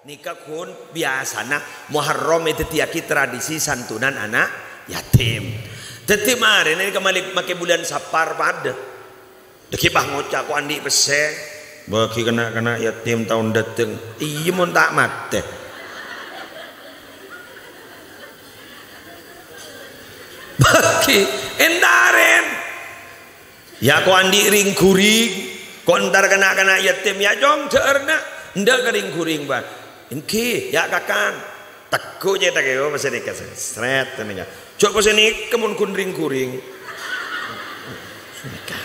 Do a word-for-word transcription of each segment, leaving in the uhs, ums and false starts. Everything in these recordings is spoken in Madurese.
Nèka ghun biyasana Muharram èdhâddhiyâghi tradisi santunan ana' yatim. Dhâddhi marèna nèka malè makè bulân Sapar padâ. Dhâggi' pas ngoca', "Ko' andi' pèssè bâgi na'-kana' yatim taon dâteng." Iyâ, mon ta' matè. Bâgi, èntarèn. Yâ, ko' andi' rèng-ghurèng, ko' èntar na'-kana' yatim, yâ, cong, dhâ'ârna, endâ' ka rèng-ghurèng, bân. Èngghi, yâ, kakan. Tegghu' cèthagghâ, yâ, pèssè nèka, srèt, nèka. Jhâ' pèssè nèka, mon ghun rèng-ghurèng. Nèka.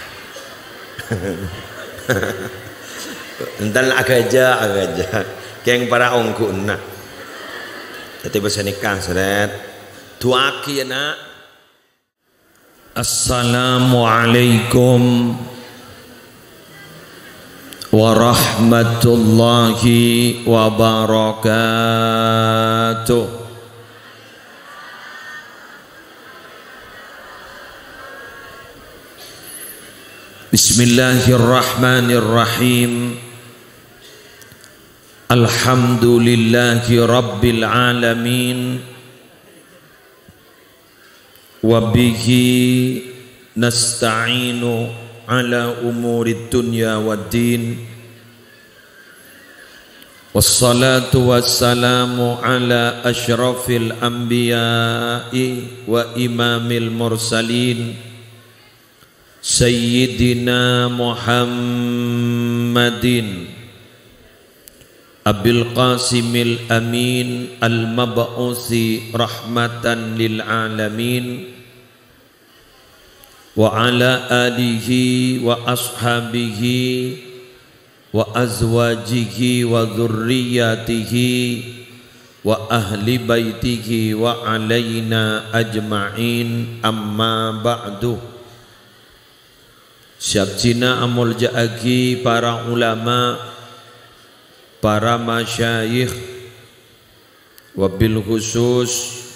Entar aghâjâ, aghâjâ. Kèng para ongghuwânna. Dhâddhi pèssè nèka, srèt. Du'aaghi, yâ, Na'. Assalamualaikum warahmatullahi wabarakatuh. Bismillahirrahmanirrahim. Alhamdulillahi rabbil alamin. Wa bihi nasta'inu ala umurid dunya waddin. Wassalatu wassalamu ala asyrafil anbiya'i wa imamil mursalin, Sayyidina Muhammadin Abil Qasimil Amin al-mab'usi rahmatan lil alamin, wa ala alihi wa ashabihi wa azwajihi wa dzurriyyatihi wa ahli baitihi wa alaina ajma'in, amma ba'du. Sè abdhina amolja'aghi para ulama, para masyayikh, wabil khusus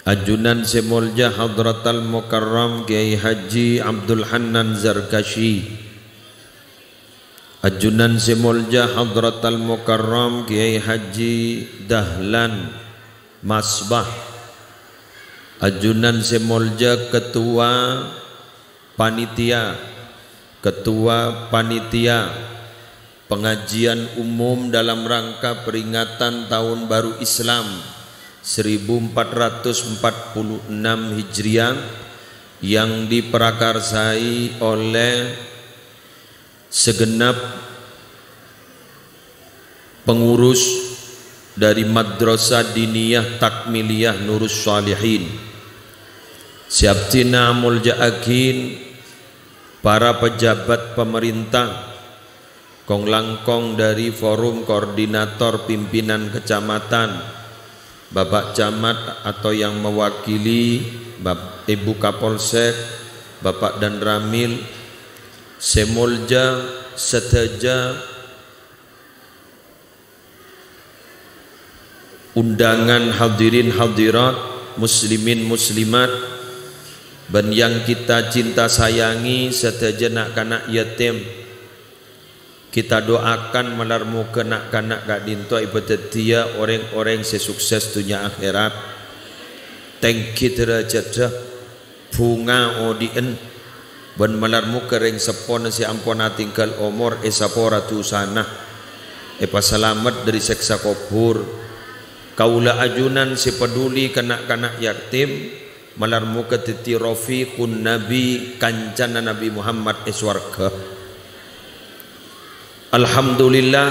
ajunan sè molja Hadratal Mukarram Kiai Haji Abdul Hannan Zarkasyi, ajunan sè molja Hadratal Mukarram Kiai Haji Dahlan Masbah, ajunan sè molja Ketua Panitia, Ketua Panitia Pengajian Umum dalam rangka peringatan Tahun Baru Islam seribu empat ratus empat puluh enam Hijriah yang diprakarsai oleh segenap pengurus dari Madrasah Diniyah Takmiliyah Nurus Shalihin. Sè abdhina amolja'aghin para pejabat pemerintah, kong-langkong dari Forum Koordinator Pimpinan Kecamatan, Bapak Camat atau yang mewakili, Bap-, Ibu Kapolsek, Bapak Danramil, sè molja sadhâjâ undangan hadirin hadirat, muslimin muslimat, bân yang kita cinta sayangi, sadhâjâ na'-kana' yatim. Kita doakan malar moghâ na'-kana' ka'dinto èpadhâddhiyâ orèng-orèng sè sukses dhunnya akhèrat, tèngghi dârâjhâddhâ, bhunga odi'ân, bân malar moghâ rèng seppona sè ampon atèngghâl omor èsapora dhusana, èpasalamet dâri sèksa kobhur. Kaulâ ajunan sè paduli ka na'-kana' yatim, malar moghâ dhâddhi rafiqun Nabi, kancana Nabi Muhammad è sowarghâ. Alhamdulillah,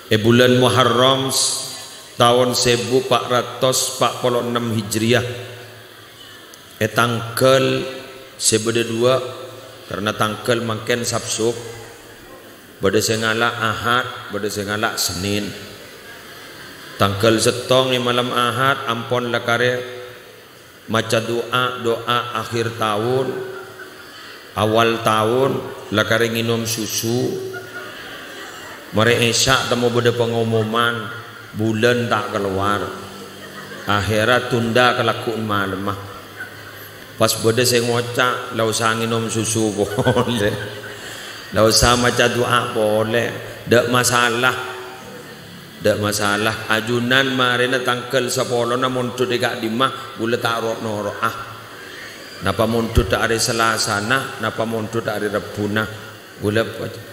è bulân Muharram s-, taon sèbu pa' ratos pa' polo ennem Hijriyah, è tangghâl sè bâdâ duwâ', karna tangghâl mangkèn Sabsuk, bâdâ sè ngala' Ahad, bâdâ sè ngala' Sennèn. Tangghâl sèttong è malem Ahad ampon la karè maca du'a, du'a akhir taon, awal taon, la karè ngènom susu. Marè Isya' temmo bâdâ pengumuman, bulân ta' kalowar. Akhèrra tunda ka lagghu'en malemma. Pas bâdâ sè ngoca', "La osa ngènom susu polè. La osa maca du'a polè. Dâ' masalah." Tadâ' masalah. Ajunan marèna tangghâl sapolona mondhut è ka'dimma, ghulâ ta' ro'-noro'a. Napa mondhut arè Selasana, napa mondhut arè Rebbhuna. Ghulâ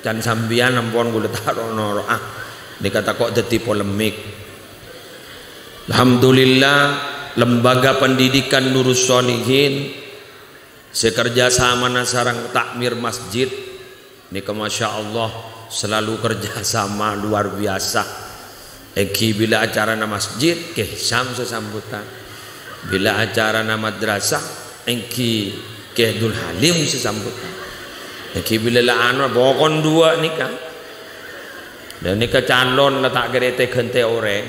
can sampèyan ampon ghulâ ta' ro'-noro'a. Nèka tako' dhâddhi polemik. Alhamdulillah, Lembaga Pendidikan Nurus Sholihin sè kerja samana sareng takmir masjid nèka, masya Allah, selalu kerja sama luar biasa. Èngghi bilâ acarana masjid, Kè Hisham sè sambutan. Bilâ acarana madrasah, èngghi Kè Abdul Halim sè sambutan. Èngghi bilâ la anu, pokon duwâ' nèka. Dâ' nèka calon la ta' kèra ètè-ghântè orèng.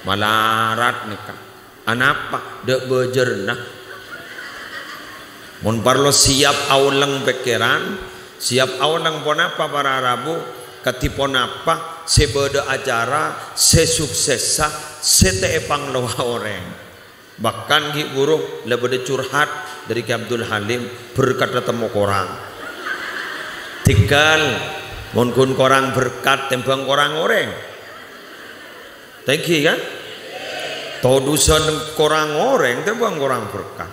Malarat nèka. Anapa? Dâ' bâjârna. Mon parlo siap aolèng pèkkèran, siap aolèng ponapa para rabu, kadhi ponapa sè bâdâ acara sè suksessa, sè ta' èpanglowa orèng. Bahkan ghi' bhuru la bâdâ curhat dâri Kè Abdul Halim, berkat la temmo korang. Tèngghâl, mon ghun korang berkat tèmbhâng korang orèng. Tèngghi, kan? Todusân korang orèng, tèmbhâng korang berkat.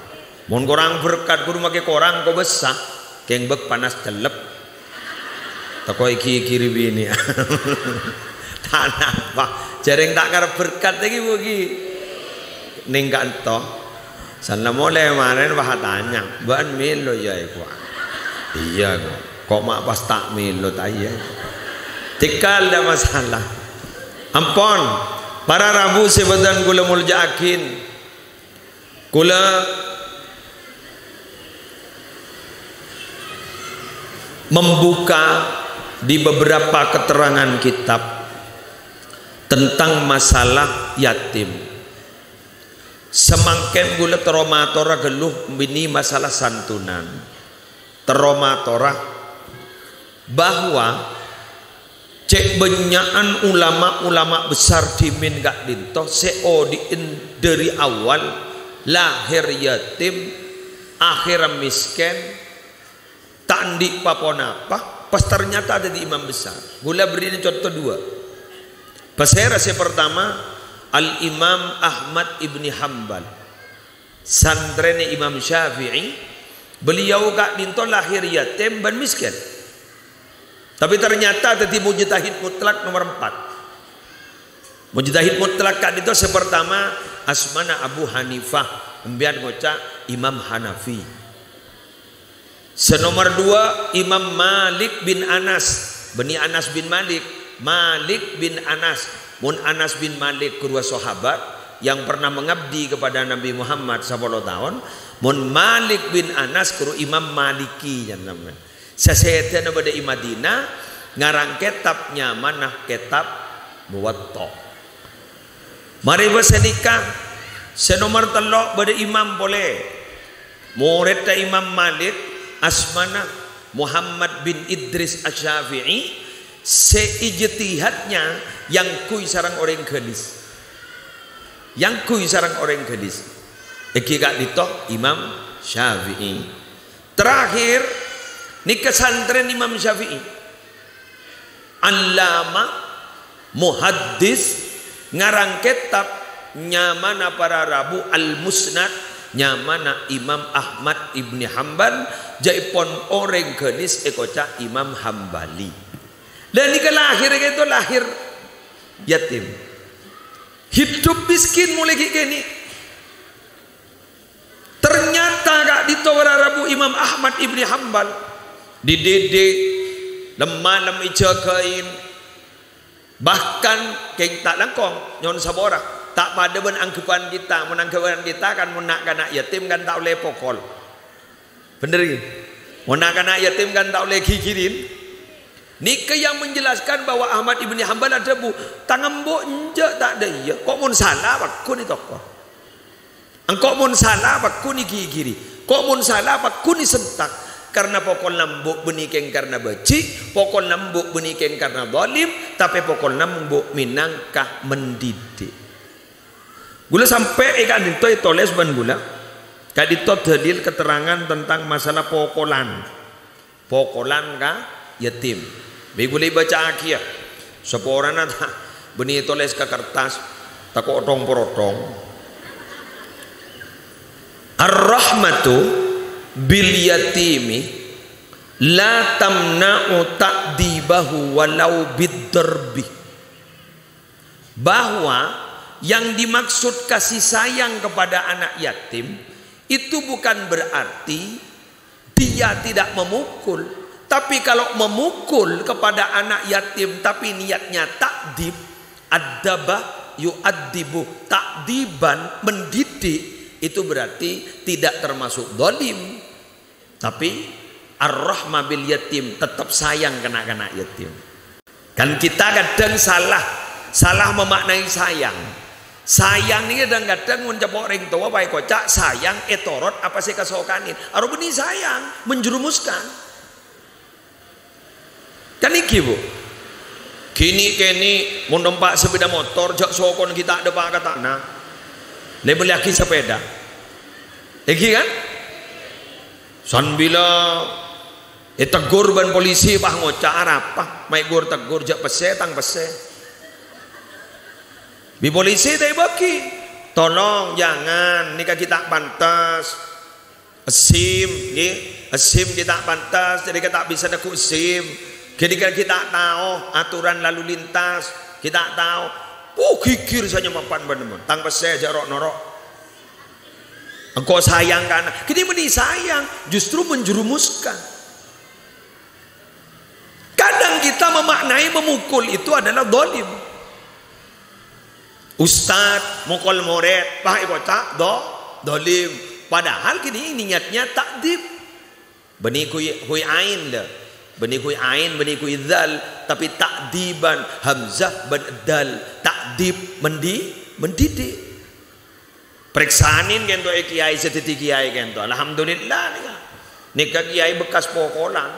Mon korang berkat, kodhu makè korang kobâsa, kèng bâk panas cellep. Tako' èghi-èghi rè binè'. Ta' napa, jhârèng ta' karep berkat, tèngghi, Bu, ghi. Nèng ka'ènto. Sanna molè marèn, wah, atanya, "Bâ'ân mèlo, yâ, èkowa?" "Iyâ, ko'." "Ko' ma' pas ta' mèlo, ta' iyâ?" Tèngghâl, ta' masalah. Ampon, para rabu sè bâdhân kaulâ molja'aghi, kaulâ membuka di beberapa keterangan kitab tentang masalah yatim. Samangkèn kaulâ terro matora ghâllu bânnè masalah santunan. Terro matora bahwa cè' bânnya'an ulama-ulama besar dhimèn ka'dinto sè odi'in dâri awal, lahèr yatim, akhèrra mèskèn, ta' andi' pa-ponapa, pas ternyata dhâddhi imam besar. Kaulâ bherri'in conto duwâ'. Pasèra sè partama? Al-Imam Ahmad ibni Hambal, santrèna Imam Syafi'i. Beliau ka'dinto lahèr yatim bân mèskèn. Tapè ternyata dhâddhi mujtahid mutlak nomor empat. Mujtahid mutlak ka'dinto sè partama asmana Abu Hanifah, empèyan ngoca' Imam Hanafi. Sè nomor duwâ', Imam Malik bin Anas. Bânnè Anas bin Malik. Malik bin Anas. Mon Anas bin Malik ghâruwa sahabat yang pernah mengabdi kepada Nabi Muhammad sapolo taon, mon Malik bin Anas ghâruwa Imam Maliki, ya, namanya. Sè sèdhâna bâdâ è Madinah, ngarang kètab nyamana kètab Muwatta. Marè bâ' sanèka, sè nomor tello' bâdâ imam polè. Morèdda Imam Malik, asmana Muhammad bin Idris Asy-Syafi'i, sè ijtihadnya èyangghuy sareng orèng Galis. Èyangghuy sareng orèng Galis. Èngghi ka'dinto Imam Syafi'i. Terakhir, nèka santrèna Imam Syafi'i. Allama, muhaddis, ngarang kètab nyamana para rabu Al-Musnad, nyamana Imam Ahmad ibni Hambal, jâ'èpon orèng Galis èkoca' Imam Hambali. Lah nèka lahèr kèto, lahèr yatim. Hidup miskin molaè ghi' kènè'. Ternyata ka'dinto para rabu Imam Ahmad ibni Hambal dididik, lem-malem èjâgâin. Bahkan, kèng ta' langkong, nyo'on sapora, ta' padâ bân angghebbhân kita. Mon angghebbhân kita kan, mon na'-kana' yatim kan ta' ollè èpokol. Bhender, ghi? Mon na'-kana' yatim kan ta' ollè èghighiri. Nèka yang menjelaskan bahwa Ahmad ibni Hambal adhâbu, "Tang embu' enjâ' ta' dâ' iyâ. Ko' mon sala, pagghun ètokol. Engko' mon sala, pagghun èghighiri. Ko' mon sala, pagghun èsentak. Karna pokolna embu' bânnè kèng karna bâji', pokolna embu' bânnè kèng karna zalim, tapè pokolna embu' mènangka mendidik." Ghulâ sampè' è ka'dinto ètolès bân ghulâ. Ka'dinto dalil keterangan tentang masalah pokolan. Pokolan ka yatim. Bi' ghulâ èbâca'aghiyâ. Saporana ta-, Bânnè tolès ka kertas, tako' thong-porthong. "Ar-rahmatu bil yatimi la tamna'u ta'dibahu walau bid-darbi." Bahwa yang dimaksud kasih sayang kepada anak yatim itu bukan berarti dia tidak memukul. Tapi kalau memukul kepada anak yatim, tapi niatnya ta'dib, addaba yu'addibu, ta'diban, mendidik, itu berarti tidak termasuk zalim. Tapi ar-rahmah bil yatim, tetap sayang ka na'-kana' yatim. Kan kita kadang salah, salah memaknai sayang. Sayang nèka kadang-kadang mon ca'na orèng towa pas èkoca' sayang ètorot apa sè èkasokanè. Aro bânnè sayang, menjerumuskan. Kan nèka, Bu. Kènè'-kènè' mon nompa' sepeda motor, jhâ' sokona ghi' ta' dâpa' ka tana. Lè mellèyaghi sepeda. Èngghi kan? Sanbila èteggor bân polisi, pas ngoca', "Arapa? Ma' ègor-teggor, jhâ' pèssè, tang pèssè." Bi' polisi ta' èbâghi. "Tolong, jangan, nèka ghi' ta' pantes." Esim, ngghi. Esim ghi' ta' pantes, jadi ghi' ta' bisa neggu' esim. Jadi ghi' ta' tao aturan lalu lintas, ghi' ta' tao. Oh, ghighir sanyamapan bân-, bân-, tang pèssè jhâ' ro'-noro'. Engko' sayang ka ana'. Kènè' bânnè sayang, justru menjerumuskan. Kadang kita memaknai memukul itu adalah zalim. Ustad mokol morèd, pas èkoca' do-, zalim. Padahal kènè' niatnya ta'dib. Bânnè ghuy-, ghuy ain, lho. Bânnè ghuy ain, bânnè ghuy dzal, tapè ta'diban, hamzah bân dzal, ta'dib, mendi-, mendidik. Parèksanè kènto è kèyaè sè dhâddhi kèyaè kènto. Alhamdulillah nèka. Nèka kèyaè bekas pokolan.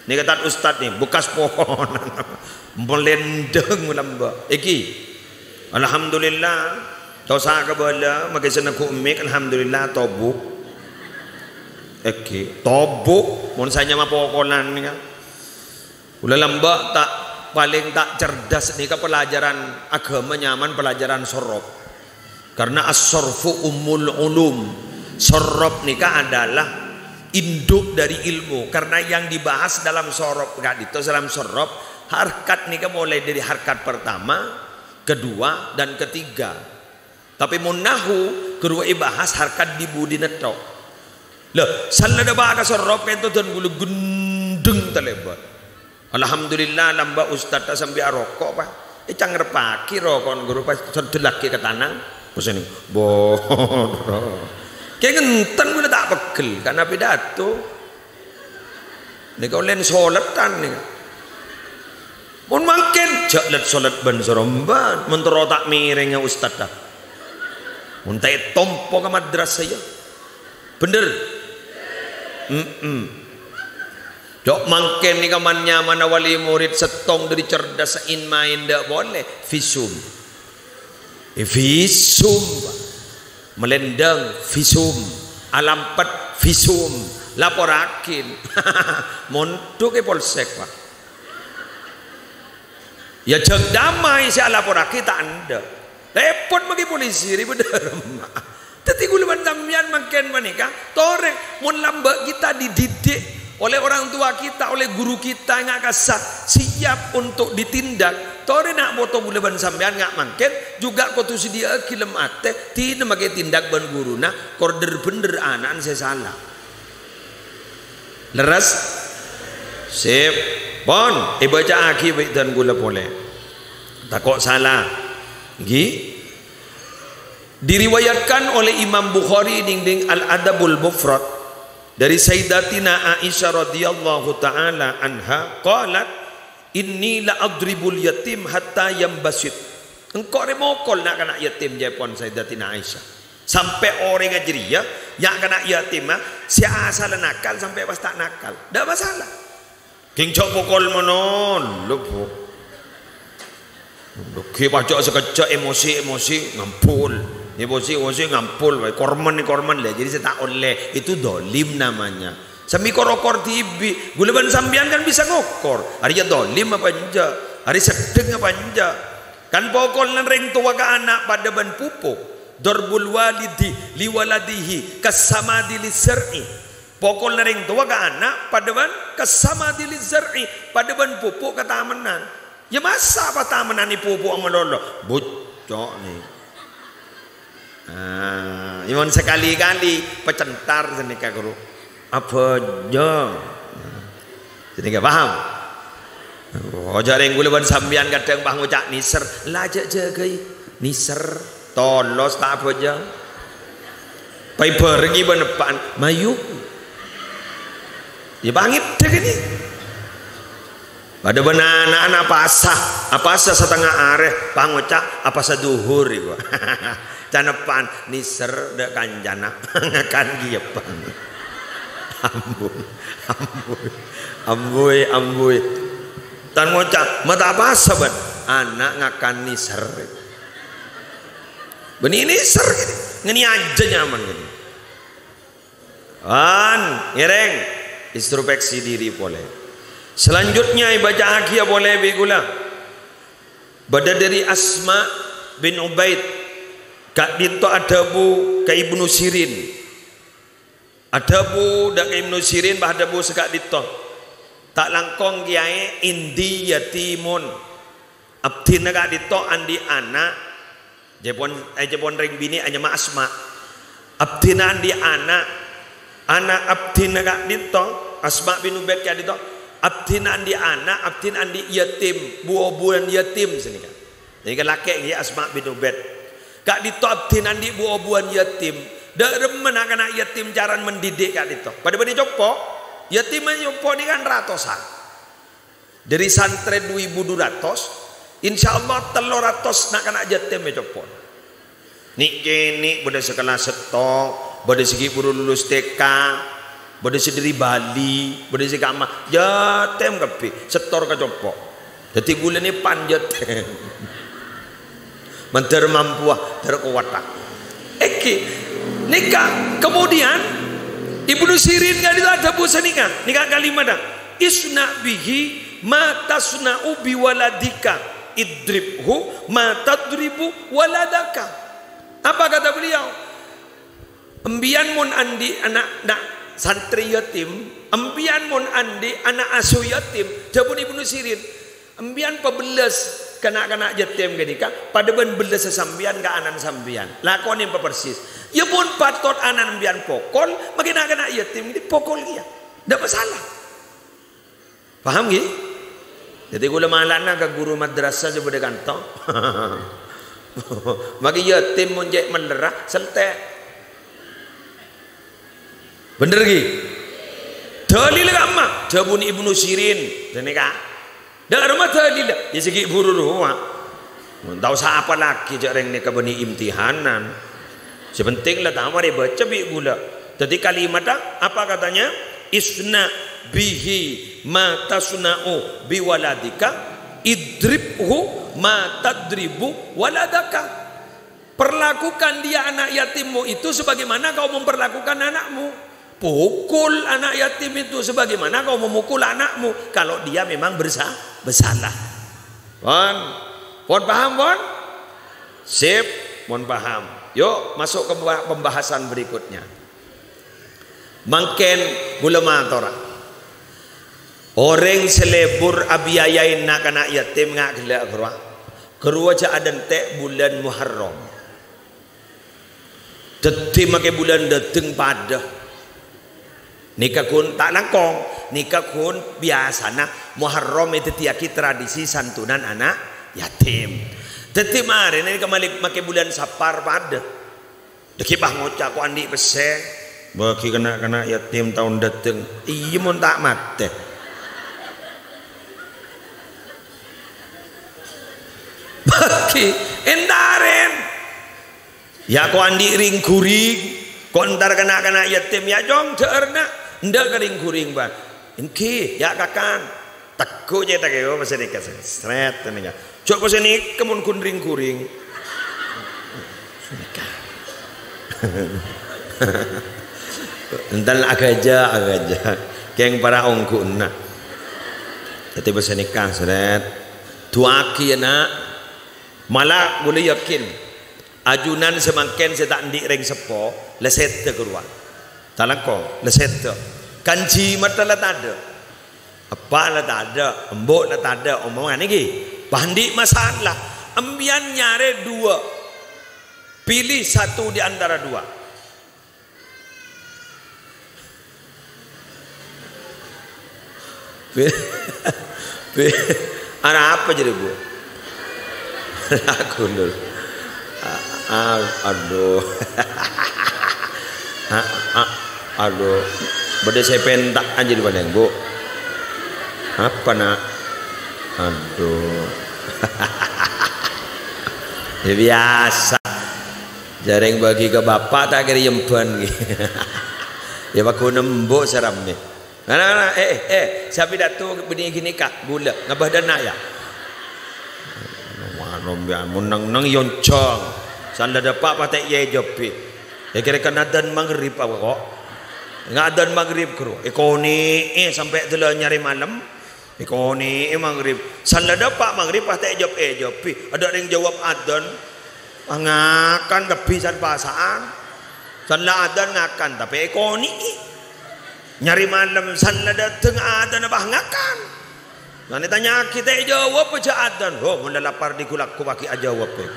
Nèka tat ustad nè, bekas pokolan. Melendeng lamba'. Èngghi. Alhamdulillah. Tosa kabâlâ, makkè sè neggu' mik, alhamdulillah, tobuk. Èngghi, tobuk. Mon sanyama pokolan nèka. Kaulâ lamba' ta', palèng ta' cerdas nèka pelajaran agama nyaman pelajaran sorof. Karena as-sorfu ummul ulum. Sorof nèka adalah induk dari ilmu. Karena yang dibahas dalam sorof, ka'dinto dalam sorof, harkat nèka mulai dari harkat pertama, kedua, dan ketiga. Tapè mon nahu, ghuru èbahas harkat di budina tok. Lha, sella dâpa' ka sorof kènto dân kaulâ gendeng talèbât. Alhamdulillah, lamba' ustad ta' sambi aroko', Pak. Ècangrepaghi roko'na ghuru, pas sèddhâllaghi ka tanang. Pas ini, bodho. Kè ngènten kaulâ ta' pegghel, karena pidato. Nèka ollèna soletan nèka. Mon mangkèn, jhâ' let-solet bân-, sorombân, mon terro ta' mèrèngnga ustad, ah. Mon ta' ètompo ka madrasah, ya. Bhender? Mm-mm. Jhâ' mangkèn nèka man-nyamana wali murid sèttong dhâri cerdas, in-maèn dâ' polè. Visum. Eh, visum, Pak. Melendeng, visum. Alampet, visum. Laporraghi. Mondhuk è polsek, Pak. Ya, jhâng damai sè alaporraghi ta' endâ'. Rèpot maghi polisi, ribâ dâremma. Dhâddhi kaulâ bân sampèyan mangkèn panèka, torè, mon lamba' kita dididik oleh orang tua kita, oleh guru kita, enga' kassa', siap untuk ditindak. Torè na' poto kaulâ bân sampèyan nga' mangkèn, juga kodhu sadhiyâ'âghi lem atè, dinah maghi tindak bân ghuruna, kor dhâr-bhendhâr ana'na sè sala. Lerres? Sip. Pon, èbâca'aghi bi' dân kaulâ polè. Tako' sala. Èngghi? Diriwayatkan oleh Imam Bukhari dinding Al-Adabul Mufrad dari Sayyidatina Aisyah radhiyallahu ta'ala anha, qalat, "Inni la adribul yatim hatta yambasit." Engko' rè mokol na'-kana' yatim, ca'èpon Sayyidatina Aisyah. Sampè' orèngnga jârèya, na'-kana' yatimma, sè asalla nakal sampè' pas ta' nakal. Ndak masalah. Kèng jhâ' pokol manono, lho, Bu. Lho, ghi' pajhâ' sakejjhâ' emosi-emosi ngampol. Emosi-emosi ngampol, wae, korman, korman, lha, jadi sè ta' ollè. Itu dolim namanya. Sami kor-okor dhibi'. Kaulâ bân sampèyan kan bisa ngokor. Arèya dolim apa enjâ'? Arè seddheng apa enjâ'? Kan pokolla rèng towa ka ana' padâ bân pupuk. Darbul walidi li waladihi kassamadi lizzar'i. Pokolla rèng towa ka ana' padâ bân kassamadi lizzar'i, padâ bân pupuk ka tamennan. Ya masa' apa tamennan è pupuk malolo? Bucco' nè. Ah, ya mon sakalè-kalè pacentar sanèka, ghuru. Abhâjâng. Sanèka paham? Oh, jhâ' rèng kaulâ bân sampèyan kadhâng pas ngoca' nèser. La jhâ' jâgâi. Nèser. Tolos ta' abhâjâng. Paèbhârengngè bân eppa'na. Mayu. Ya, pangèddhâ kènè. Padâ bân ana'-ana' apasa, apasa satengnga arè, pangoca' apasa dhuhur, iku. Can eppa'na nèser dâ' kancana, ngakan kèya pan. Ambuy, ambuy, ambuy, ambuy. Tan ngoca', "Mata apasa, bân?" Ana' ngakan nèser. Bânnè nèser, gitu. Ngènè ajâ nyaman, gitu. An, ngèrèng, introspeksi diri polè. Selanjutnya, èbâca'aghiyâ polè bi' kaulâ. Bâdâ dâri Asma bin Ubaid, ka'dinto adhâbu ka Ibnu Sirin. Adhâbu dâ' ka Ibnu Sirin, pas adhâbu saka'dinto. Ta' langkong, Kèyaè, indi yatimun. Abdhina ka'dinto andi' ana', jâ' pon, eh, jâ' pon rèng binè' anyama Asma. Abdhina andi' ana', ana' abdhina ka'dinto, Asma bin Ubaid ka'dinto. Abdhina andi' ana', abdhina andi' yatim, bu-obuwân yatim sanèka. Sanèka lakè' ngghi Asma bin Ubaid. Ka'dinto abdhina andi' bu-obuwân yatim. Dâ' remma na'-kana' yatim carana mendidik ka'dinto. Padâ bânnè compo', yatim compo' nèka kan ratosan. Dâri santrè du èbu du ratos, insyaallah tello ratos na'-kana' yatim ècompo'. Nè'-kènè' bâdâ sè kellas sèttong, bâdâ sè ghi' bhuru lulus T K, bâdâ sè dâri Bali, bâdâ sè ka'emma, yatim kabbhi, sèttor ka compo'. Dâddhi ghulâ nè pan yatim. Mandhâr mampowa, dhâr kowadhâ. Èngghi. Nèka, kemudian Ibnu Sirin ka'dinto adhâbu sanèka. Nèka kalimatta, "Isna' bihi ma tasna'u bi waladika, idribhu ma tadribu waladaka." Apa kata beliau? Empèyan mon andi' ana', na', santrè yatim, empèyan mon andi' ana' asu yatim, dhâbuna Ibnu Sirin, "Empèyan pabellas ka na'-kana' yatim ghânèka, padâ bân bellassa sampèyan ka ana'na sampèyan. Lakonè papersis. Ya mon patot ana'na empèyan pokol, makè na'-kana' yatim ghânèka pokol kèya. Ndak masalah." Paham, ghi? Dâddhi, kaulâ malana ka ghuru madrasah sè bâdâ kanto. Makè yatim mon cè' mellèra, sèntè'. Bhender, ghi? Dalil ka'emma? Dhâbuna Ibnu Sirin, ghânèka. Dâ' remma dalil, ya, sè ghi' bhuru rowa. Mon tao sapa lagi, jhâ' rèng nèka bânnè imtihanan. Sè penting la ta' marè bâca bi' ghulâ. Dâddhi kalimatta apa katanya? "Isna' bihi ma tasna'u bi waladika, idribhu ma tadribu waladaka." Perlakukan dia anak yatimmu itu sebagaimana kau memperlakukan anakmu. Pukul anak yatim itu sebagaimana kau memukul anakmu kalau dia memang bersa-, bersalah. Pon? Pon paham, pon? Sip, pon paham. Yuk, masuk ke pemba-, pembahasan berikutnya. Mangkèn kaulâ matora. Orèng sè lebur abiayaè na'-kana' yatim nga' ghellâ' ghâruwa. Ghâruwa jhâ' adhânte' bulân Muharram. Dâddhi makè bulân dâteng padâ. Nèka ghun ta' langkong, nèka ghun biyasana Muharram èdhâddhiyâghi tradisi santunan ana' yatim. Dâddhi marèna nèka malè makè bulân Sapar padâ. Dâgghi' pas ngoca', "Ko' andi' pèssè, bâgi ka na'-kana' yatim taon dâteng." Iyâ, mon ta' matè. Bâgi, èntarèn. Ya, ko' andi' ring-ghuring, ko' èntar ka na'-kana' yatim, ya, Cong, dhâ'âr, na', endâ' ka ring-ghuring, Bâ. Èngghi, ya', kakan. Tegghu' cètakè, oh, pas nèka, srèt, nèka. Jhâ' pas nèka, mon ghun ring-ghuring. Nèka. Entar aghâjâ, aghâjâ. Kèng para ongghu'na. Dâddhi pas nèka, srèt. Du'aaghi, ya, Na'. Mala ghulâ yakin, ajunan samangkèn sè ta' andi' rèng seppo, la sèdhâ ghâruwa. Talangkong, la sèdhâ. Kan jimatta la tadâ'. Eppa' la tadâ', embu' la tadâ', omongan nèka. Pas andi' masalah, empiyan nyarè duwâ'. Pilih satu di antara dua. Pi-, pi-, ana apa jadi, Bu? Aku dulu. A-, a-, aduh. A-, a-, aduh. Bâdâ sè pènta aja di paling, Bu. Apa, Nak? Aduh. Ya, biasa. Jhâreng bâgi ka bapa' ta' kèra èyembhân, ghi. Ya, paggun embu' sè rammè. Nah, nah, nah, eh, eh, eh, sè apidato bânnè ghânèka, ghulâ, ngabâ dâna, ya. Mano, ya, mon neng-neng yonjhâng. San la dâpa' patè' èjâbbhi. Ya, kèra kan adzan maghrib apa, kok? Nga' adzan maghrib, ghuru. Èkonè'è sampè' dâlâ nyarè malem. Èkonè'è maghrib. San la dâpa' maghrib, pas ta' èjâb-èjâbbhi. Adâ' rèng jâwâb adzan. Pas ngakan kabbhi san pasa'an. San la adzan ngakan, tapè èkonè'è. Nyarè malem, san la dâteng adzan pas ngakan. San ètanya'aghi ta' èjâwâb jhâ' adzan. Oh, mon la lapar dhi-, ghu-lagghu paghi' ajâwâb, eh.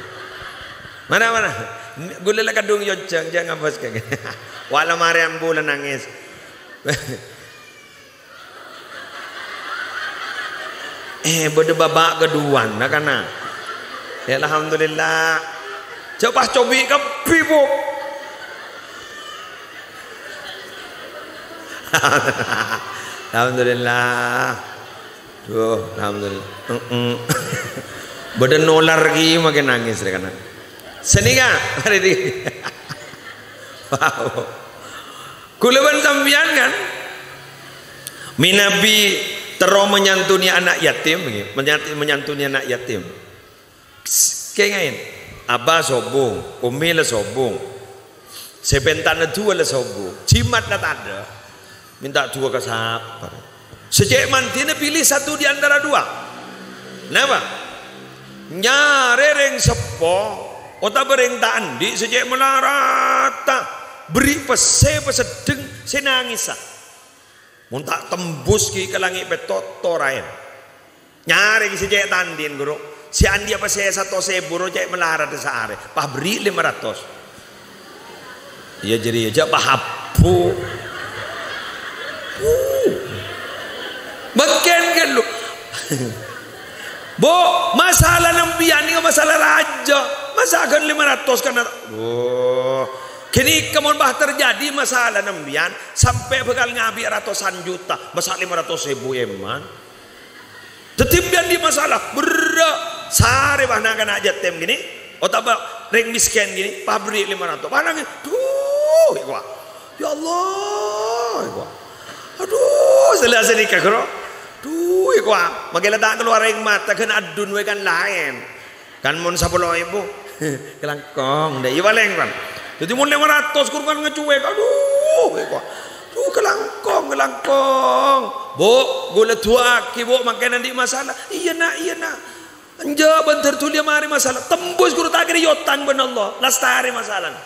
Mara, mara. Ghulâ la kadhung yonjhâng, jhâ' ngabâs ka. Wa' la marè ambu la nangès. Eh, bâdâ bapa' kaduwâna, kana'. Ya, alhamdulillah. Jhâ' pas cobi' kabbhi, Bu. Alhamdulillah. Duh, alhamdulillah. Heeh. Bâdâ nolar ghi makkè nangès rè kana'. Sanèka, mari di. Wow. Ghulâ bân sampèyan kan manabi terro manyantuni ana' yatim, ngghi, manyat-, manyantuni ana' yatim. Kèngèng, Abah sobung, Ummi la sobung. Sè pèntana duwâ' la sobung. Jimat la tadâ'. Mènta duwâ' ka sapa? Sè cè' mandhina pilih satu di antara dua. Napa? Nyarè rèng seppo otabâ rèng ta' andi' sè cè' malarata. Berri' pèssè paseddheng sè nangèssa. Mon ta' tembus ghi' ka langngè' pètto' torraèn. Nyarè ghi' sè cè' ta' andi', ghuru. Sè andi' apa sè satos èbu ro cè' malarat saarè. Pas berri' lèma ratos. Iyâ, jârèya jhâ' pas abbhu. Uh. Bâkken ghâllu. Bu, masalah sampèyan nèka masalah rajâ. Masa' ghân lèma ratos kana'? Wah. Ghânèka mon pas terjadi masalah sampèyan, sampè' bhâkal ngabi' ratosan juta, masa' lèma ratos èbu èman. Dhâddhi sampèyan andi' masalah, berrâ', sarè pas na'-kana' yatim ghânèka, otabâ rèng mèskèn ghânèka, pas berri' lèma ratos. Pas nangès, duh, èkowa. Ya Allah, èkowa. Aduh, sella sanèka, ghuru. Duh, èkowa. Makkè la ta' kalowar rèng mata, ghân adun waè kan laèn. Kan mon sapolo èbu, kalangkong, dâ' iyâ palèng, kan. Dhâddhi mon lèma ratos kurban ngacuwèk, aduh, èkowa. Duh, kalangkong, kalangkong. Bu, ghulâ du'aaghi, Bu, mangkèn andi' masalah. Iyâ, Na', iyâ, Na'. Enjâ' bhândhâr dhuliyâ marè masalah. Tembus ghuru ta' kèra èotang bân Allah. Lastarè masalana.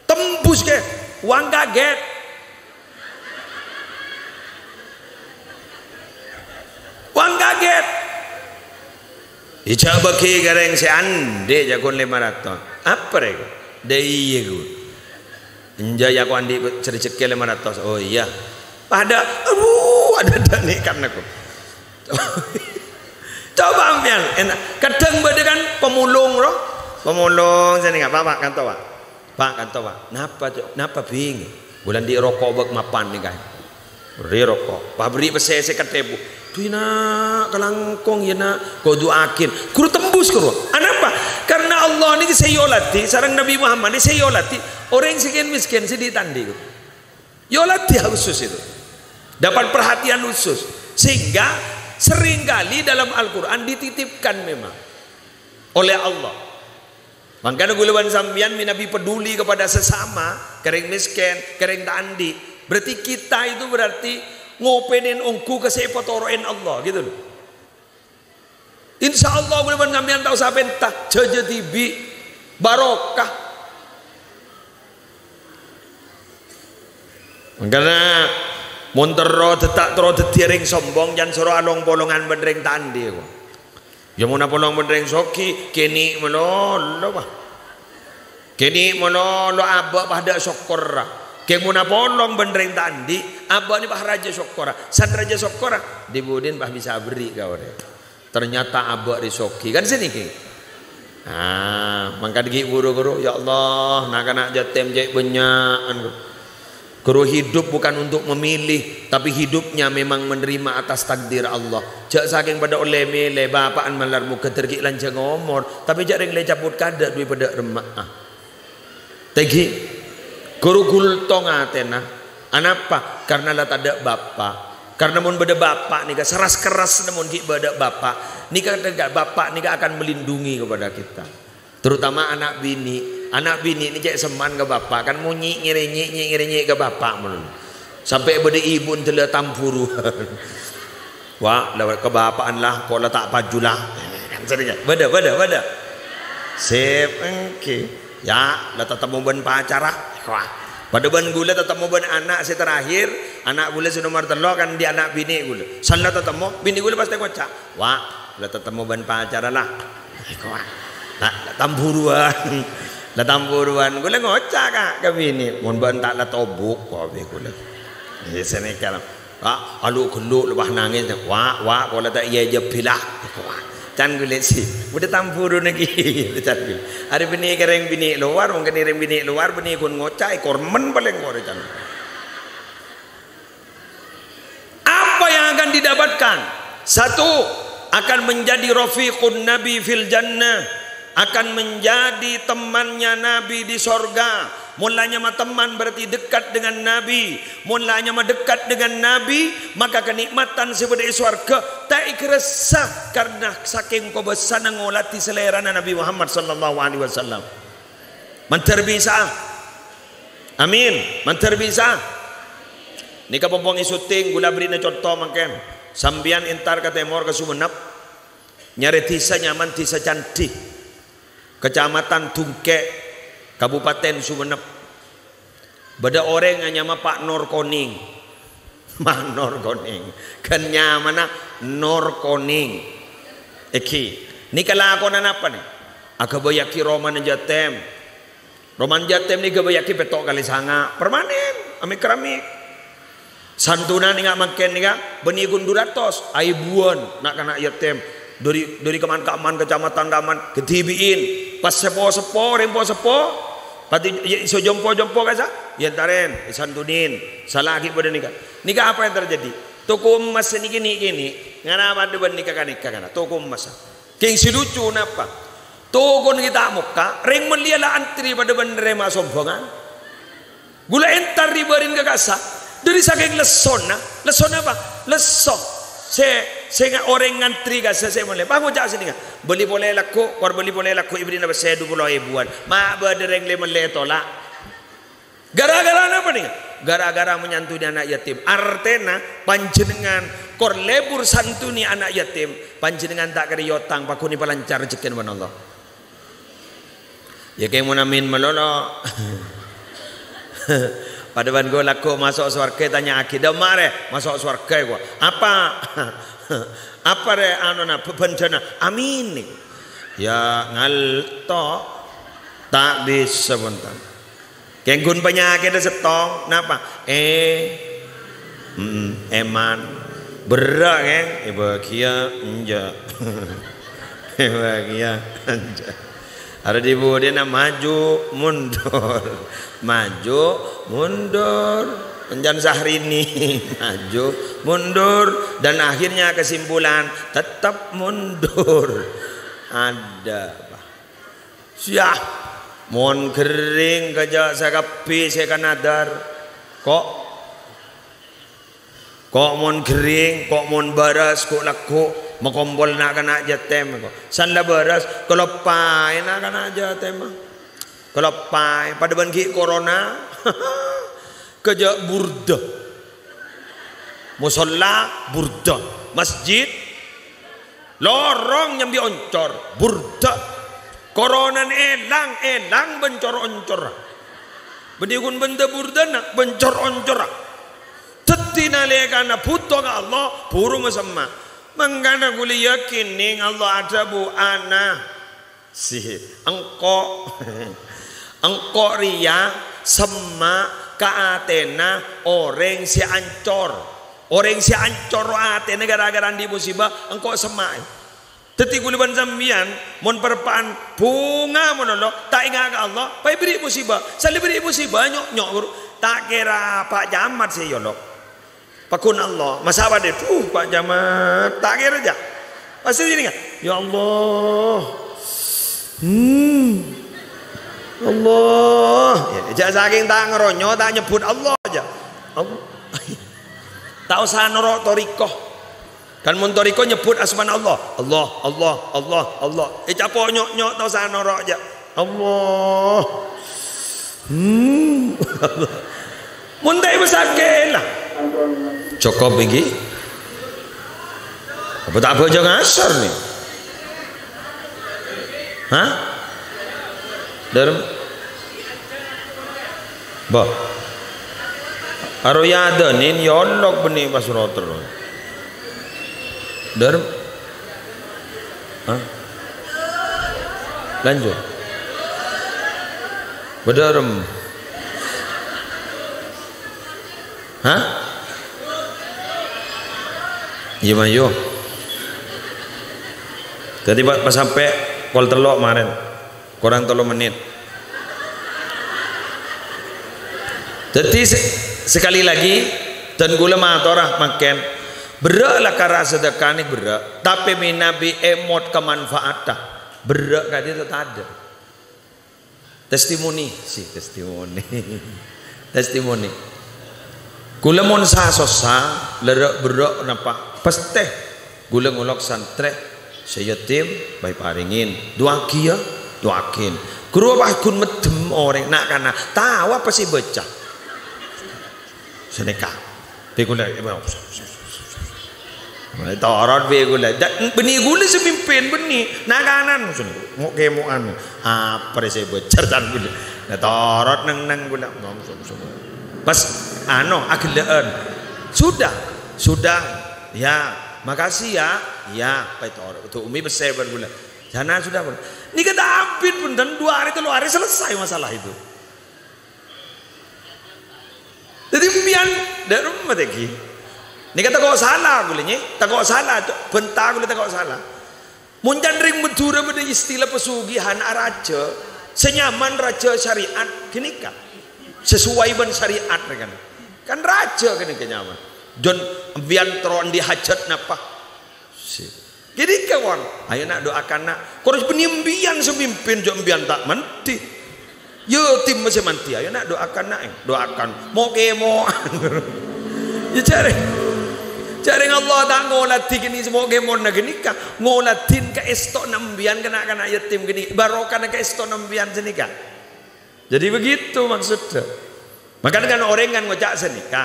Tembus, kè. Wang kagèt. Wang kagèt. Èjâ' bâgi ka rèng sè andi' jhâ' ghun lèma ratos. Apa rè, ghun? Dâ' iyâ, ghun. Enjâ' yâ ko andi' rejekkè lèma ratos. Oh, iyâ. Padâ, aduh, adâ' dâ' nèkan aku. Coba sampèyan, èna-, kadhâng bâdâ kan pemulung, ro? Pemulung, sanèka, Pak, Pak, kanto, Pak. Pak, kanto, Pak. Napa, Cok? Napa, Bing? Bulâ andi' roko' bâk mapan nèka. Bherri' roko'. Pas berri' pèssè sèket èbu. Duh, Na', kalangkong, yâ, Na'. Kodhu aghil. Ghuru tembus, ghuru. Anapa? Karena Allah nèka sè èolatè, sareng Nabi Muhammad nèka sè èolatè. Orèng sè kèn-mèskèn, sè dhi-tandhi, ghuru. Èolatè khusus itu. Dapat perhatian khusus. Sehingga seringkali dalam Al-Quran dititipkan memang oleh Allah. Mangkana ghulâ bân sampèyan manabi peduli kepada sesama, ka rèng mèskèn, ka rèng ta' andi'. Berarti kita itu berarti ngopènè ongghu ka sè èpatoro'è Allah, gitu loh. Insyaallah, bulâ bân sampèyan tao sapènta, jhâjâ dhibi', barokah. Mangkana, mon terro dâ-, ta' terro dhâddhiyâ rèng sombong, jhân soro along-polongan bân rèng ta' andi', ko. Ya, mon apolong bân rèng soghi, kènè' malolo, Pak. Kènè' malolo abâ' padâ sokkorra. Kèng mon apolong bân rèng ta' andi', abâ' nè pas rajâ sokkorra. San rajâ sokkorra, di-budina pas bisa aberri' ka orèng. Ternyata abâ' rè soghi. Kan sanèka. Ah, mangkana ghi' buru-buru, "Ya Allah, na'-kana' yatim cè' bânnya'an." Guru hidup bukan untuk memilih, tapi hidupnya memang menerima atas takdir Allah. Jhâ' sakèng padâ ollè mèlè, bapa'an malar moghâ dhâr ghi' lanjhâng omor, tapè jhâ' rèng lè cabut kadâ' duwi padâ remma'a. Tèngghi, guru gultong atèna. Anapa? Karena la tadâ' bapa'. Karena mon bâdâ bapa' nèka, saras-kerras mon ghi' bâdâ bapa', nèka, bapa' nèka akan melindungi kepada kita. Terutama ana' binè'. Ana' binè' nè cè' semman ka bapa', kan monyè' ngèrènyè', nyè' ngèrènyè' ka bapa' malolo. Sampè' bâdâ ibu ndellâ tamburuwân. "Wa', la kabapa'an la, ko' la ta' paju la." Bâdâ, bâdâ, bâdâ. Sip, èngghi. Ya, la tatemmo bân pacarra. Wah. Padâ bân ghulâ tatemmo bân ana' sè terakhir, ana' ghulâ sè nomer tello' kan andi' ana' binè' ghulâ. San la tatemmo, binè' ghulâ pastè ngoca', "Wa', la tatemmo bân pacarra la." Wah. La, la tamburuwân. La tamburuwân. Ghulâ ngoca' ka, ka binè', "Mon bâ'na ta' la tobuk, kopi ghulâ." Iyâ, sanèka la. Ah, alu-ghellu' lepas nangès, "Wa', wa', ko' la ta' iyâ jâbbhi la." Wa'. Can ghulâ sè, bâdâ tamburu nèkè. Can ghulâ. Arè binè' ka rèng binè' lowar, mangkèn rèng binè' lowar, binè' ghun ngoca', èkormen palèng korè can. Apa yang akan didapatkan? Satu, akan menjadi rafiqun Nabi fil jannah, akan menjadi temannya Nabi di sorga. Mon la nyama teman berarti dekat dengan Nabi. Mon la nyama dekat dengan Nabi, maka kenikmatan sè bâdâ è sowarghâ ta' èkarassa karena sakèng kobâsana ngolatè salèrana Nabi Muhammad sallallahu alaihi wasallam. Mandhâr bisa'a. Amin. Mandhâr bisa'a. Nèka pompong è syuting, ghulâ bherri'na conto mangkèn. Sampèyan entar ka tèmor, ka Sumenep. Nyarè dhisa nyamana Dhisa Candhi, Kecamatan Dungkè', Kabupaten Sumenep. Bâdâ orèng anyama Pa' Nor Konèng. Ma' Nor Konèng. Ghân nyamana Nor Konèng. Èngghi. Nèka lakona napa, nè? Aghâbâyyâghi romana yatim. Romana yatim nè ghâbâyyâghi pètto' kalè sanga'. Permanen. Amèk-keramèk. Santunan nèka mangkèn nèka, bânnè ghun du ratos. Aèbuwân na'-kana' yatim. Dâri, dâri ka'man-ka'man, kacamatan ka'man. Ghâdhibi'in. Pas seppo-seppo, rèng po-seppo. Pati, ya, iso jompo-jompo kasa. Èentarèn, èsantunin. Sala ghi' bâdâ nèka. Nèka apa yang terjadi? Toko emmas nèkè, nèkè, nè. Ngara padâ bân nèka-kanèka kana. Toko emmas. Kèng sè lucu napa? Tokona ghi' ta' mokka', rèng mellèya la antrè padâ bân narèma sombhângan. Ghulâ entar rè-bâri'na ka kassa', dâri sakèng lessona, lessona apa? Lesso. Sè, sè nga-, orèng ngantrè kassa' sè mellè. Pas ngoca' sè nèka, "Bâli polè lagghu', kor bâli polè lagghu' èbherri'na pèssè du polo èbuwân." Ma' bâdâ rèng lè-mellè ètola'. Gara-gara napa nèka? Gara-gara manyantuni ana' yatim. Artèna, panjhennengngan kor lebur santuni ana' yatim, panjhennengngan ta' kèra èotang, paghun èpalancar rejhekkèna bân Allah. Ya, kèng mon amin malolo. Padâ bân ghulâ lagghu' maso' sowarghâ, ètanya'aghi, "Dâ'emma rè maso' sowarghâ, ko'?" "Apa?" "Apa rè anona, bhâbhândhâna?" "Amin." Ya, ngalto. Ta' bisa, bhunten. Kèng ghun panyakèdhâ sèttong, napa? Eh, mm, èman. Berrâ', kèng? Èbâghiyâ, enjâ'. Èbâghiyâ, enjâ'. Arè di-budina maju, mundur. Maju, mundur. Encan Syahrini. Maju, mundur. Dan akhirnya kesimpulan, tetap mundur. Ada, Pak. Siyah, mon ghering kajâ' sakabbhi sè èkanadhâr. Ko', ko' mon ghering, ko' mon bârâs, ghu'-lagghu', makompol na'-kana' yatim, ko'. San la bârâs, kaloppaè na'-kana' yatim. Kaloppaè, padâ bân ghi' korona. Kajâ' burdâ. Mosolla, burdâ. Masjid, Lorong nyambi oncor, burda. Koronana èlang, èlang bân cor-oncorra. Bânnè ghun bândhâ burdâna, bân cor-oncorra. Dhâddhi nalèkana bhuto ka Allah, buru masemma'. Mangkana ghulâ yakin nèng Allah adhâbu, "Ana." Si, engko', engko' rèya semma' ka atèna orèng sè ancor. Orèng sè ancor atèna gara-gara andi' musibah, engko' semma'è. Dhâddhi ghulâ bân sampèyan, mon parappa'na bhunga malolo, ta' enga' ka Allah, pas èberri' musibah. Sè èberri' musibah, nyo'-nyo', ghuru. Ta' kèra Pak Camat sè èolok. Pagghun Allah, masa' padâ, "Duh, Pak Camat, ta' kèra, jâ'." Pastè sènèngnga, "Ya Allah. Hmm. Allah." Ya, jâ' sakèng ta' ngarèngnga, ta' nyebbhut Allah, jâ'. Allah. Ta' osa noro' thariqah. Kan mon thariqah nyebbhut asmana Allah. Allah, Allah, Allah, Allah. Ècapo' nyo'-nyo', ta' osa noro', jâ'. Allah. Hmm. Mon ta' èpasakè'è la. Cokop ènggi. Apa ta' abhâjâng asar nè? Hah? Dârem? Bâh. Aro yâ adhânin, yâ olok bânnè pas rotor. Dârem? Hah? Lanjut. Bâdârem. Hah? Iyâ, mayu. Dhâddhi, pa-, pas sampè' pokol tello' marèn. Korang tello mennit. Dhâddhi, se-, sekali lagi, dân ghulâ matora mangkèn, berrâ' la kara sadhâkane berrâ', tapè mènabi èmot ka manfaatta, berrâ' ka'dinto tadâ'. Testimoni, si testimoni. Testimoni. Ghulâ mon sa-sossa, lerrâ'-berrâ' napa, pastè ghulâ ngolok santrè sè yatim, bâi parèngè. Du'aaghi, yâ, du'aaghi. Ghuru pas ghun meddhem orèng, na'-kana', tao apa sè èbâca? Sanèka. Bi' ghulâ, torot bi' ghulâ. Da-, bânnè ghulâ sè mimpin, bânnè. Na'-kana', mo'-kèmo'an. Apa sè èbâca tan ghulâ. Nah, torot neng-neng ghulâ. Pas, ano, aghellâ'ân. Sudah, sudah. Ya, makasih ya. Ya, pas torot. Itu umi pèssè bân ghulâ. Sana sudah, bân. Nèka ta' abit, bhunten, dua hari, tello hari selesai masalah itu. Dhâddhi, empèyan dâ' remma tèngghi. Nèka tako' sala ghulâ, nyè. Tako' sala, Cok. Bhânta ghulâ tako' sala. Mon can rèng Madhurâ bâdâ istilah pesugihan, arajâ. Sè nyaman rajâ syariat ghânèka. Sesuai bân syariat, kan. Kan rajâ ghânèka nyaman. Jon empèyan terro andi' hajat napa? Si. Ghânèka, won. Ayo, na', do'akan, na'. Kor bânnè empèyan sè mimpin, jhâ' empèyan ta' mandhi. Yatim sè mandhi. Ayo, na', do'akan, na', eh. Do'akan. Mo'-kèmo'an. Ya, jhâreng. Jhâreng Allah ta' ngoladhi ghânèka, mo'-kèmo'anna ghânèka. Ngoladhi kaèsto'na empèyan ka na'-kana' yatim ghânèka. Barokahna kaèsto'na empèyan ghânèka. Jadi begitu maksudnya. Makanya kan orèng kan ngoca' sanèka.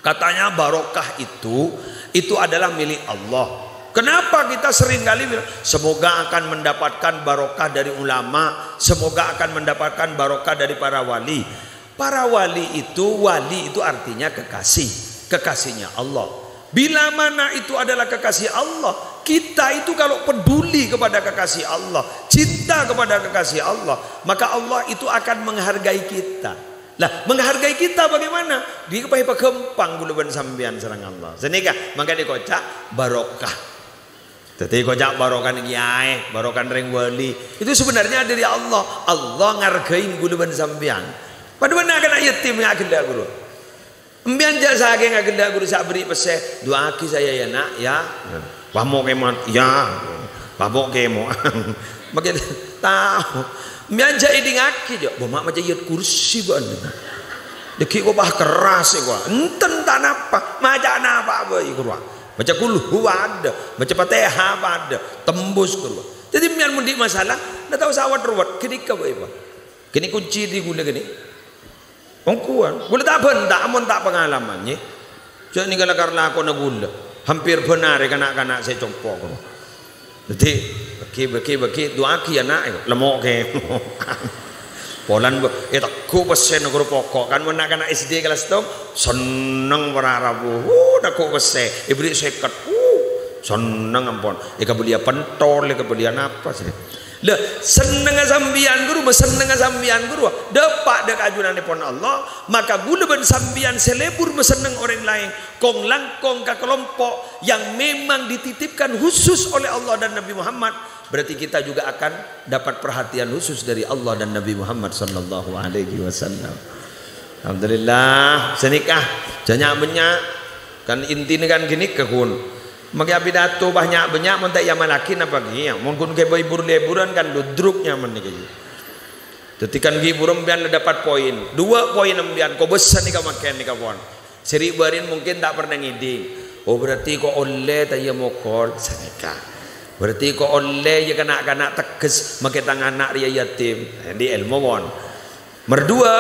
Katanya barokah itu, itu adalah milik Allah. Kenapa kita sering kali bilang, "Semoga akan mendapatkan barokah dari ulama, semoga akan mendapatkan barokah dari para wali." Para wali itu, wali itu artinya kekasih, kekasihnya Allah. Bila mana itu adalah kekasih Allah, kita itu kalau peduli kepada kekasih Allah, cinta kepada kekasih Allah, maka Allah itu akan menghargai kita. Lah, menghargai kita bagaimana? Dhi' pas èpaghâmpang ghulâ bân sampèyan sareng Allah. Sanèka, mangkana èkoca' barokah. Dhâddhi èkoca' barokahna kiyaè, barokahna rèng wali. Itu sebenarnya dari Allah. Allah ngargain ghulâ bân sampèyan. Padâ bân na'-kana' yatim ngaghellâ' ghuru. Empèyan jhâ' sakèng aghellâ' ghuru sè aberri' pèssè, "Du'aaghi saya ya, Nak, ya." Wah, mo'-kèmo'an, "Ya." Wah, mo'-kèmo'an. Makin tao. Empèyan jhâ' èdingngaghi, jhâ', "Bâ, ma' maca Ayat Kursi, bân." Dâgghi' kok pas kerras, kok. Enten ta' napa. Maca napa bhâi, ghuru. Maca Qul Huwa adâ, maca Fatihah adâ, tembus, ghuru. Dhâddhi, empèyan mon andi' masalah, na' ta' osa wet-ruwet, ghânèka bhâi, Pak. Ghânèka kunci dhi ghulâ ghânèka. Ongghuwân. Ghulâ ta' bhânta, mon ta' pangalaman, yâ. Jhâ' nèngghâllâ kar lakona ghulâ. Hampir bân arè kana'-kana' sè compo', ghuru. Dhâddhi, bâgi, bâgi, bâgi, du'aaghi, ya, Na', ya. Lemmo' kè. Polana, bâ, ètegghu' pèssèna ghuru poko'. Kan mon na'-kana' S D kelas settong, senneng para rabu. Wuh, tegghu' pèssè. Èberri' sèket. Wuh, senneng ampon. Èkabelliyâ pentol, èkabelliyâ napa, sè. Lah, sennengnga sampèyan ghuru, ma-, sennengnga sampèyan ghuru, dâpa' dâ' ka ajunannèpon Allah, maka ghulâ bân sampèyan sè lebur masenneng orèng laèn, kong-langkong ka kelompok yang memang dititipkan khusus oleh Allah dan Nabi Muhammad, berarti kita juga akan dapat perhatian khusus dari Allah dan Nabi Muhammad sallallahu alaihi wasallam. Alhamdulillah, sanèka, jhâ' nya'-bânnya'. Kan intina kan ghânèka, ghun. Makè apidato bânnya'-bânnya' mon ta' èamallaghi napa ghi? Mon ghun ghibâ hibur-leburan kan ludruk nyamana nèka ghi. Dhâddhi kan ghi buru empèyan la dapat poin. Dua poin empèyan, kobâsa nèka makèn nèka pon. Sè ri'-bâri'na mungkin ta' pernah ngèdhing. Oh, berarti ko' ollè ta' iyâ mokol? Sanèka. Berarti ko' ollè iyâ kana'-kana' tegghes makè tang ana' rèya yatim. Andi' èlmo pon. Mardua,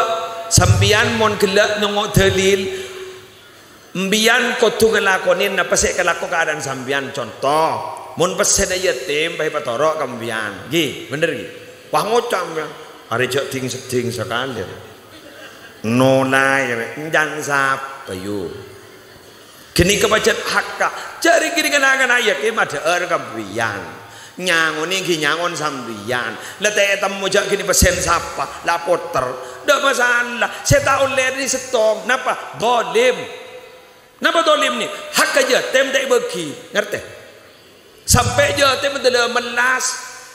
sampèyan mon ghellâ' nyongngo' dalil, empèyan kodhu ngalakonè napa sè èkalako ka adâ'na sampèyan. Conto, mon pèssèna yatim, pas èpatoro' ka empèyan. Ghi, bhender ghi? Wah, ngoca' empèyan, "Arè jhâ' dhing-seddhing sakalè, rè. Nolaè, rè. Èncan sapa, yu?" Ghânèka pajhât hakka. Jhâ' rèng ghânèka na'-kana' yatim adhâ'âr ka empèyan. Nyangonè ghi nyangon sampèyan. La ta' ètemmo jhâ' ghânèka pèssèna sapa, la potèr. Ndak masalah. Sè ta' ollè rèya settong. Napa? Zalim. Napa zalim nè? Hakka yatim ta' èbâghi. Ngartè? Sampè' yatim dâlâ mellas.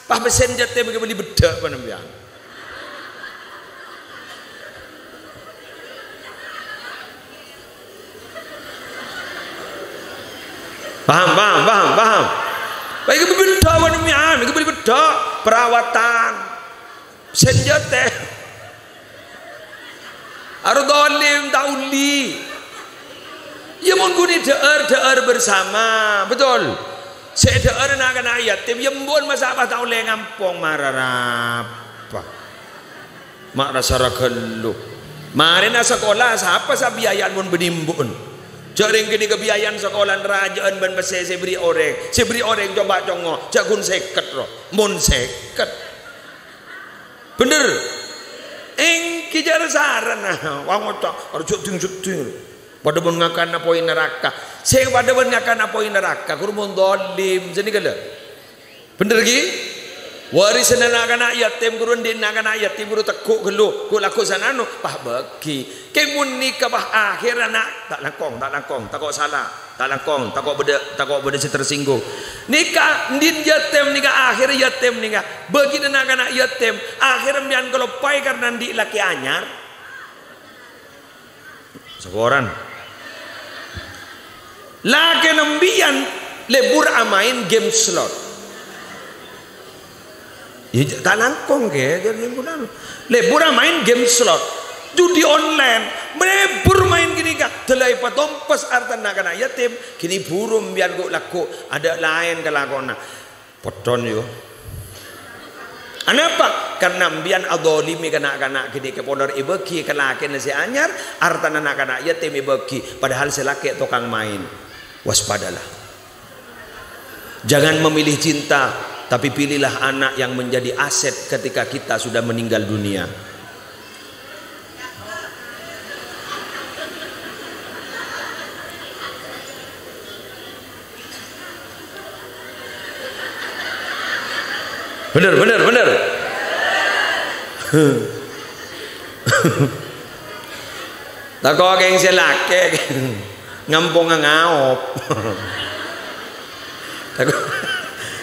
Pas pèssèna yatim èkabelli beddhâ' panambiyan. Paham, paham, paham, paham? Pas èkabelli beddhâ' panambiyan, èkabelli beddhâ', perawatan. Senjata. Aro zalim ta' ollè. Iyâ mon ghun èdhâ'âr, dhâ'âr bersama. Betul? Sè èdhâ'âr na'-kana' yatim, iyâ embu'en masa' pas ta' ollè ngampong, mara rapa. Ma' rassa ra ghâllu. Marèna sakola, sapa sè abiaya'an mon bânnè embu'en? Jhâ' rèng ghânèka biaya'an sakolana rajâ'ân bân pèssè sè èberri' orèng. Sè èberri' orèng coba congngo, jhâ' ghun sèket, ro. Mon sèket. Bhender? Èngghi jhâ' ra sarana. Wah, ngoca', "Arè jhâ' dhing-seddhing." Padâ bân ngakana poin naraka. Sè padâ bân ngakana poin naraka, ghuru mon zalim. Sè nèka lho. Bhender, ghi? Warisanna na'-kana' yatim, ghuru andi' na'-kana' yatim, ghuru tegghu' ghâllu, ghu' lagghu' sanano, pas bâghi. Kèng mon nèka, pas akhèrra na', ta' langkong, ta' langkong, tako' sala. Ta' langkong, tako' bâdâ, tako' bâdâ sè tersinggung. Nèka, andi' yatim nèka, akhèr yatim nèka. Bâgina na'-kana' yatim, akhèr empèyan kaloppaè karna andi' lakè anyar. Saporana. Lakèna empèyan lebur amaèn game slot. Iyâ, ta' langkong, kè, jhâ' langkong. Lebur amaèn game slot, judi online, lebur maèn ghânèka, dâlâ èpatompes artana na'-kana' yatim, ghânèka buru empèyan ghu' lagghu', adâ' laèn kalakowanna. Potton, yu. Anapa? Karna empèyan adzalimè ka na'-kana' ghânèka, polana èbâghi ka lakèna sè anyar, artana na'-kana' yatim èbâghi, padahal sè lakè' tokang maèn. Waspadalah. Jangan memilih cinta, tapi pilihlah anak yang menjadi aset ketika kita sudah meninggal dunia. Bhender, bhender, bhender. Tako' kèng sè lakè', ngamponga ngaop. Tako',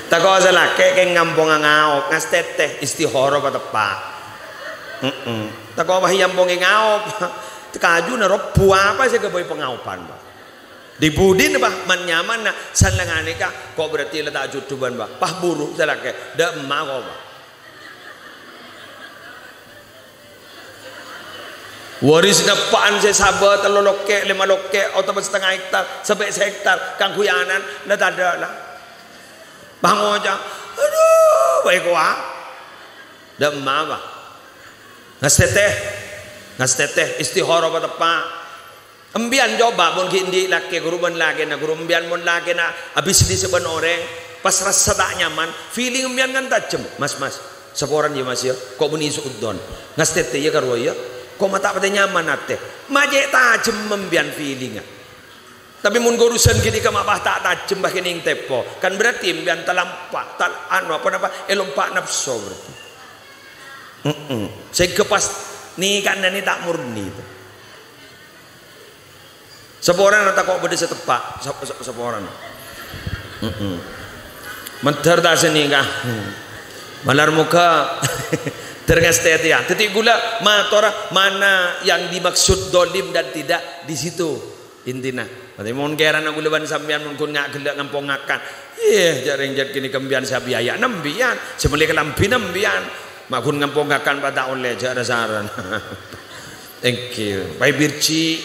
tako' sè lakè' kèng ngamponga ngaop, ngastètè, istihara pateppa'. Heeh. Tako' pas èampongè ngaop, kajuna robbhu, apa sè èghâbây pangaopan, Pak? Di-budina, Pak, man-nyamanna, sallengana ka, ko' berarti la ta' jhudhu bân, Pak. Pas buru sè lakè', dâ' emma ko', Pak. Warisna eppa'an sè sabâ tello lokkè', lèma lokkè', otabâ satengnga hektar, sampè' sahektar, kaangghuy ana'na, la tadâ', la. Pas ngoca', "Adu, bâi kowa." Dâ' emma, Pak. Ngastètè, ngastètè, istihara pateppa'. Empèyan coba, mon ghi' andi' lakè, ghuru bân lakèna, ghuru empèyan mon lakèna abisnis bân orèng, Pas rassa ta' nyaman, feeling embiyan kan tajem. "Mas, Mas, saporana ya, Mas, ya. Ko' bânnè su'udzon. Ngastètè ya karowa ya. Ko' ma' ta' patè nyaman atè." Ma' cè' tajem embiyan feelingnga. Tapè mon urusan ghânèka ma' pas ta' tajem, pas kènèng tèpo. Kan berarti embiyan talampa', tal-, anu, apa napa, èlompa' napso berarti. Mm-mm. Sehingga pas nèka'na nè ta' murni itu. Saporana tako' bâdâ sè teppa', sap-, sap-, saporana. Mm-mm. Mandhâr ta' sè nèka. Malar moghâ ter ngastètè ya. Dhâddhi ghulâ matora mana yang dimaksud dolim dan tidak di situ intina. Berarti mon kèrana ghulâ bân sampèyan mon ghun nga' ghellâ' ngampong ngakan. Iyâ, jhâ' rèng jhât kènè' kembiyan sè abiaya, nembiyan. Sè mellè kalambhi nembiyan. Ma' ghun ngampong ngakan pas ta' ollè, jhâ' ra-saran. Thank you. Paè birji,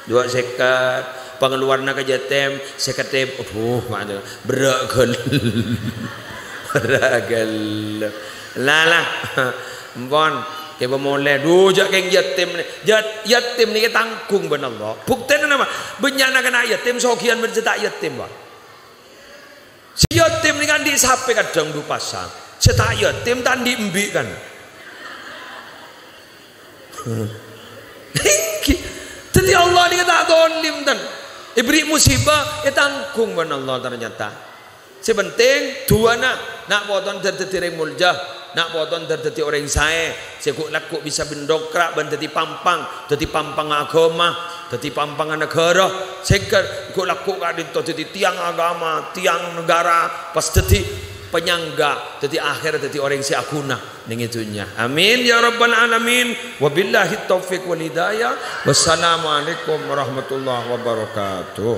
duwâ' sèket. Pangaluwarna ka yatim, sèket èbu. Adhu, ma' berrâ' ghâl-, berrâ' ghâllu. Lah, lah. Empon, kèbâ molè. Duh, jhâ' kèng yatim nè. Yat-, yatim nèka tanggung bân Allah. Buktèna napa? Bânnya'na kana' yatim, sogiyân bân sè ta' yatim, Pak. Sè yatim nèka andi' sapè kadhâng du pasang. Sè ta' yatim ta' andi' embi' kan. Ènggi. Dhâddhi Allah nèka ta' dolim, tan. Èberri' musibah, ètanggung bân Allah ternyata. Sè penting, duwâna, na' potona dhâr dhâddhi rèng molja, na' potona dhâr dhâddhi orèng saè, sè ghu'-lagghu' bisa bendokra bân dhâddhi pampang, dhâddhi pampang aghâma, dhâddhi pampang naghârâ, sè ghu'-lagghu' ka'dinto dhâddhi tiang aghâma, tiang naghârâ, pas dhâddhi panyangga, dhâddhi akhèr dhâddhi orèng sè aghuna neng è dhunnya. Amin ya rabbal alamin. Wabillahi taufiq wal hidayah. Wassalamualaikum warahmatullahi wabarakatuh.